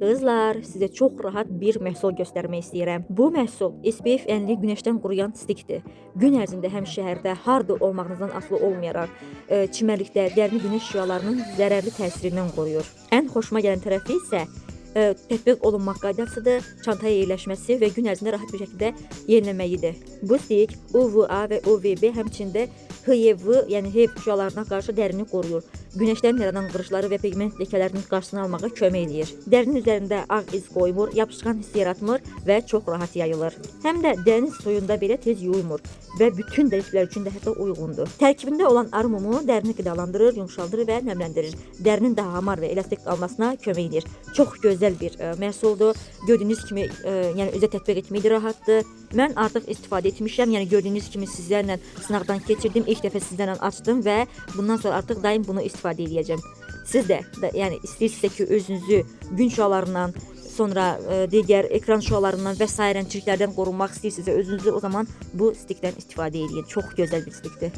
Qızlar, sizə çox rahat bir məhsul göstərmək istəyirəm. Bu məhsul SPF 50 günəşdən qoruyan stikdir. Gün ərzində həm şəhərdə harda olmağınızdan asılı olmayaraq, çimərlikdə dərini günəş şüalarının zərərli təsirindən qoruyur. Ən xoşuma gələn tərəfi isə tətbiq olunmaq qaydasıdır, çantaya yerləşməsi və gün ərzində rahat bir şəkildə yeniləməyidir. Bu stik UVA və UVB, həmçinin HEV, yəni HEV şüalarına qarşı dərini qoruyur. Günəşdən yaranan qırışları və piqment ləkələrinin qarşısını almağa kömək eləyir. Dərinin üzərində ağ iz qoymur, yapışqan hiss yaratmır və çox rahat yayılır. Həm də dəniz suyunda belə tez yuyulmur və bütün dərilər üçün də hətta uyğundur. Tərkibində olan arı mumu dərini qidalandırır, yumşaldır və nəmləndirir. Dərinin daha hamar və elastik qalmasına kömək eləyir. Çox gözəl bir məhsuldur. Gördüyünüz kimi, yəni özə tətbiq etmək də rahatdır. Mən artıq istifadə etmişəm. Yəni gördüyünüz kimi sizlərlə sınaqdan keçirdim. İlk dəfə sizlərlə açdım və bundan sonra artıq daim bunu istifadə edəcəm. Siz də yəni istəyirsinizsə ki, özünüzü gün şüalarından, sonra digər ekran şüalarından və sairə çirklərdən qorunmaq istəyirsinizsə, özünüzü o zaman bu stikdən istifadə eləyin. Çox gözəl bir stikdir.